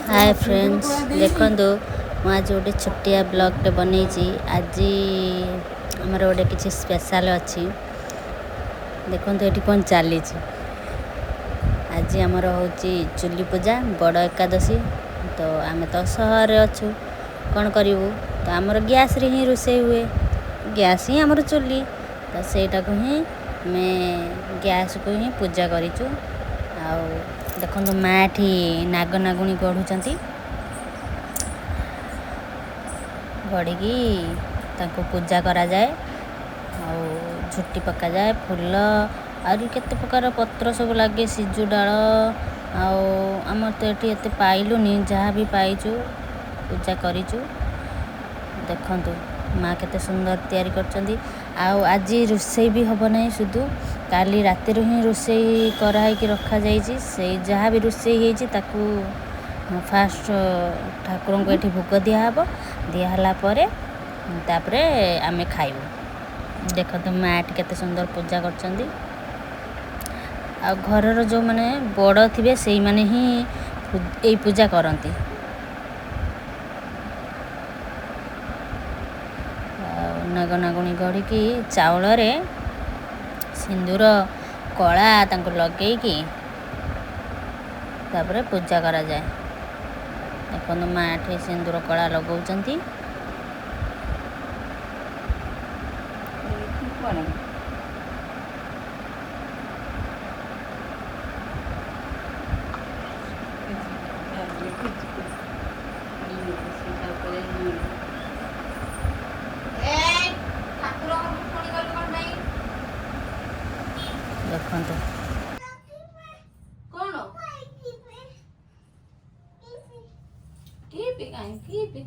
ହାଏ friends, ଦେଖନ୍ତୁ ମୁଁ ଆଜି ଗୋଟେ ଛୋଟିଆ ବ୍ଲଗ୍ଟେ ବନେଇଛି। ଆଜି ଆମର ଗୋଟେ କିଛି ସ୍ପେଶାଲ୍ ଅଛି। ଦେଖନ୍ତୁ ଏଠି କ'ଣ ଚାଲିଛି। ଆଜି ଆମର ହେଉଛି ଚୁଲି ପୂଜା, ବଡ଼ ଏକାଦଶୀ। ତ ଆମେ ତ ସହରରେ ଅଛୁ, କ'ଣ କରିବୁ? ତ ଆମର ଗ୍ୟାସ୍ରେ ହିଁ ରୋଷେଇ ହୁଏ, ଗ୍ୟାସ୍ ହିଁ ଆମର ଚୁଲି। ତ ସେଇଟାକୁ ହିଁ ଆମେ ଗ୍ୟାସ୍କୁ ହିଁ ପୂଜା କରିଛୁ। ଆଉ ଦେଖନ୍ତୁ ମା ଏଠି ନାଗ ନାଗୁଣୀ ଗଢ଼ୁଛନ୍ତି, ଗଢ଼ିକି ତାଙ୍କୁ ପୂଜା କରାଯାଏ। ଆଉ ଝୋଟି ପକାଯାଏ, ଫୁଲ ଆହୁରି କେତେ ପ୍ରକାର ପତ୍ର ସବୁ ଲାଗେ, ସିଜୁ ଡାଳ। ଆଉ ଆମର ତ ଏଠି ଏତେ ପାଇଲୁନି, ଯାହା ବି ପାଇଛୁ ପୂଜା କରିଛୁ। ଦେଖନ୍ତୁ ମା କେତେ ସୁନ୍ଦର ତିଆରି କରିଛନ୍ତି। ଆଉ ଆଜି ରୋଷେଇ ବି ହେବ ନାହିଁ, ସୁଧୁ କାଲି ରାତିରୁ ହିଁ ରୋଷେଇ କରାହେଇକି ରଖାଯାଇଛି। ସେଇ ଯାହା ବି ରୋଷେଇ ହେଇଛି ତାକୁ ଫାଷ୍ଟ ଠାକୁରଙ୍କୁ ଏଠି ଭୋଗ ଦିଆହେବ। ଦିଆହେଲା ପରେ ତାପରେ ଆମେ ଖାଇବୁ। ଦେଖନ୍ତୁ ମା ଏଠି କେତେ ସୁନ୍ଦର ପୂଜା କରିଛନ୍ତି। ଆଉ ଘରର ଯେଉଁମାନେ ବଡ଼ ଥିବେ ସେଇମାନେ ହିଁ ଏଇ ପୂଜା କରନ୍ତି। ଆଉ ନାଗ ନାଗୁଣୀ ଗଢ଼ିକି ଚାଉଳରେ ସିନ୍ଦୁର କଳା ତାଙ୍କୁ ଲଗେଇକି ତାପରେ ପୂଜା କରାଯାଏ। ଦେଖନ୍ତୁ ମା ଏଠି ସିନ୍ଦୁର କଳା ଲଗାଉଛନ୍ତି। ଦେଖନ୍ତୁ କଣ ଟିପି କାହିଁ ଟିପି।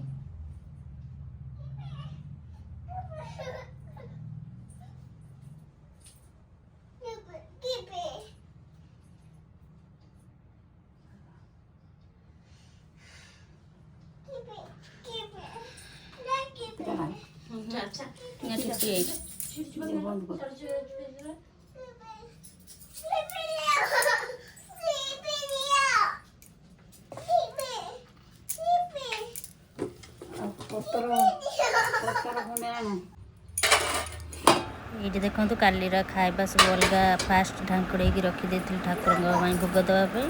ଏଇଠି ଦେଖନ୍ତୁ କାଲିର ଖାଇବା ସବୁ ଅଲଗା ଫାଷ୍ଟ ଢାଙ୍କୁଡ଼େଇକି ରଖିଦେଇଥିଲି ଠାକୁରଙ୍କ ପାଇଁ ଭୋଗ ଦେବା ପାଇଁ।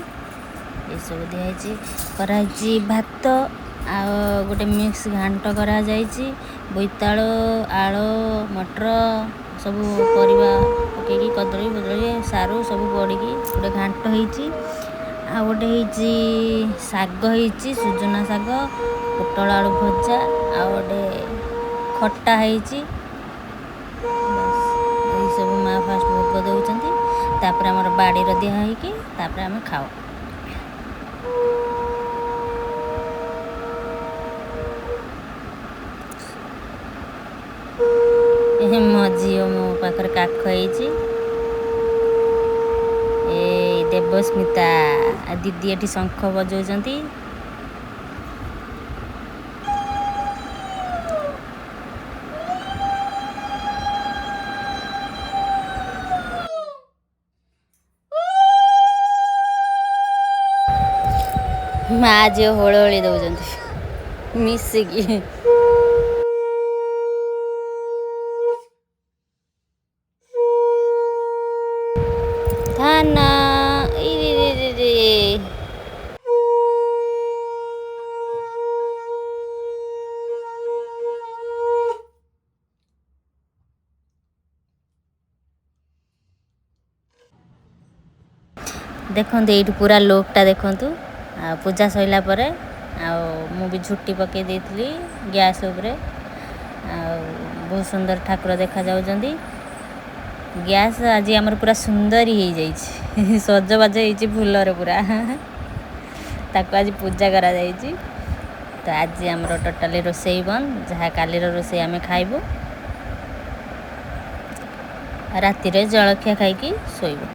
ଏସବୁ ଦିଆହେଇଛି, କରାହେଇଛି ଭାତ ଆଉ ଗୋଟେ ମିକ୍ସ ଘାଣ୍ଟ କରାଯାଇଛି, ବୋଇତାଳୁ, ଆଳୁ, ମଟର ସବୁ ପରିବା ପକେଇକି, କଦଳୀ ବଦଳୀ ସାରୁ ସବୁ ପଡ଼ିକି ଗୋଟେ ଘାଣ୍ଟ ହେଇଛି। ଆଉ ଗୋଟେ ହେଇଛି ଶାଗ ହେଇଛି, ସୁଜୁନା ଶାଗ, ପୋଟଳ ଆଳୁ ଭଜା, ଆଉ ଗୋଟେ ଖଟା ହେଇଛି। ବାସ୍ ଏଇସବୁ ମା ଫାଷ୍ଟ ଭୋଗ ଦେଉଛନ୍ତି, ତାପରେ ଆମର ବାଡ଼ିର ଦିଆ ହେଇକି ତାପରେ ଆମେ ଖାଉ। ମୋ ଝିଅ ମୋ ପାଖରେ କାଖ ହେଇଛି। ଏ ଦେବସ୍ମିତା ଦିଦି ଏଠି ଶଙ୍ଖ ବଜାଉଛନ୍ତି। ମା ଝିଅ ହୋଳହୋଳି ଦେଉଛନ୍ତି ମିଶିକି। ଥାନା ରେ। ଦେଖନ୍ତୁ ଏଇଠି ପୁରା ଲୋକଟା ଦେଖନ୍ତୁ। ଆଉ ପୂଜା ସରିଲା ପରେ ଆଉ ମୁଁ ବି ଝୋଟି ପକାଇ ଦେଇଥିଲି ଗ୍ୟାସ୍ ଉପରେ। ଆଉ ବହୁତ ସୁନ୍ଦର ଠାକୁର ଦେଖାଯାଉଛନ୍ତି। ଗ୍ୟାସ୍ ଆଜି ଆମର ପୁରା ସୁନ୍ଦରୀ ହେଇଯାଇଛି, ସଜବାଜ ହେଇଛି ଫୁଲରେ ପୁରା, ତାକୁ ଆଜି ପୂଜା କରାଯାଇଛି। ତ ଆଜି ଆମର ଟୋଟାଲି ରୋଷେଇ ବନ୍ଦ, ଯାହା କାଲିର ରୋଷେଇ ଆମେ ଖାଇବୁ, ରାତିରେ ଜଳଖିଆ ଖାଇକି ଶୋଇବୁ।